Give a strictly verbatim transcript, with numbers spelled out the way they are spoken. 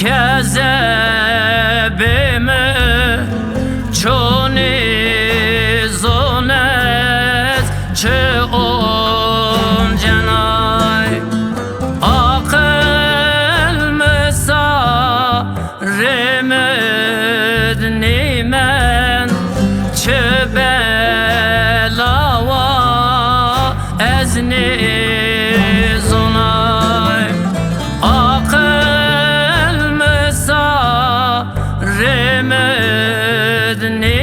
Kezebê mi çonî zonez çi oncenay. Aqil mi sa rê mi d nîmen çi belawa ez nêzonay. Aqil mi sa rê mi d nî